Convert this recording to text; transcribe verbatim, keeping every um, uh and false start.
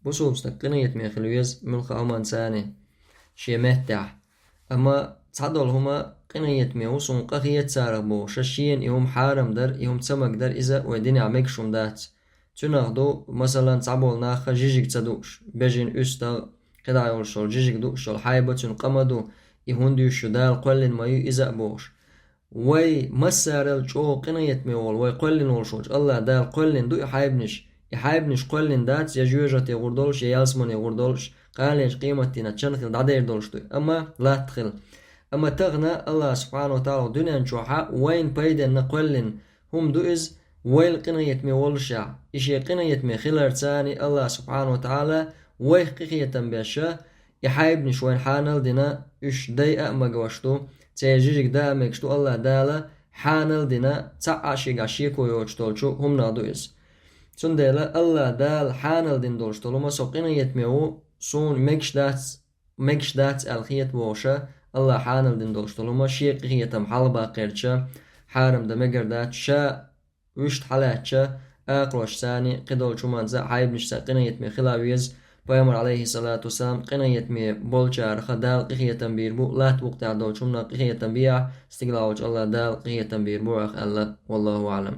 бусулба стаг къинхетаме хила веза муьлхха а хӀуманца а шен меттехь. Амма цхьадолу хӀума къинхетаме ву, суна къа хета царах бохуш, шена и хӀума хьарам дар, и хӀума ца магар, иза вайн динехь мегаш хӀума дац. Цуьнах ду, масалан, цхьаболу нахха жижиг ца дууш, бежана уьстагӀ, кхидӀа йолуш йолу жижиг дууш йолу хьайба цуьнан къа ма ду, и хӀунда юьсуш ю, Дала кхоьллина ма ю иза а бохуш. Вай массарал чӀогӀа къинхетаме волу, вай кхоьллина волуш волчу АллахӀ Дала кхоьллина ду и хьайбанаш. И хьайбанаш кхоьллина дац, я жоьжахате гӀур долуш, я ялсамане гӀур долуш, къаленчу къематдийнахь чан хила дӀадер долуш ду, амма латта хила. Амма тахана АллахӀ субхьанаху ва таӀала дуьнен чохь а вайна пайденна кхоьллина хӀума ду иза, вайл къинхетаме воллушехь. И шен къинхетаме хиларца а АллахӀ субхьанаху ва таӀала вайх къинхетам беш, и хьайбанаш вайна хьанал дина, уьш дайа а магош ду, церан жижиг даа а мегаш ду, АллахӀ Дала хьанал дина, цхьа а шегахь шеко йоцуш долчу хӀуманах ду иза. Цундела АллахӀ Дала хьанал дина долуш долу хӀума со къинхетаме ву, суна мегаш дац, мегаш дац аьлла хета бохуш, АллахӀ хьанал дина долуш долу хӀума шен къинхетам хьалабаккхарца хьарам дан мегар дац, ша вуьшта хьалаьцча, акхаройшца а, кхидолчу хӀуманца а, хьайбанашца а къинхетаме хила веза. Пайхамар, Ӏалайхиссалату вассалам, къинхетаме болчарах Дала къинхетам бийр бу, латта букъ тӀехь долчу хӀуманах къинхетам бехь, стигалахь волчу АллахӀ Дала къинхетам бийр бу хьох аьлла. Валлаху аӀлам.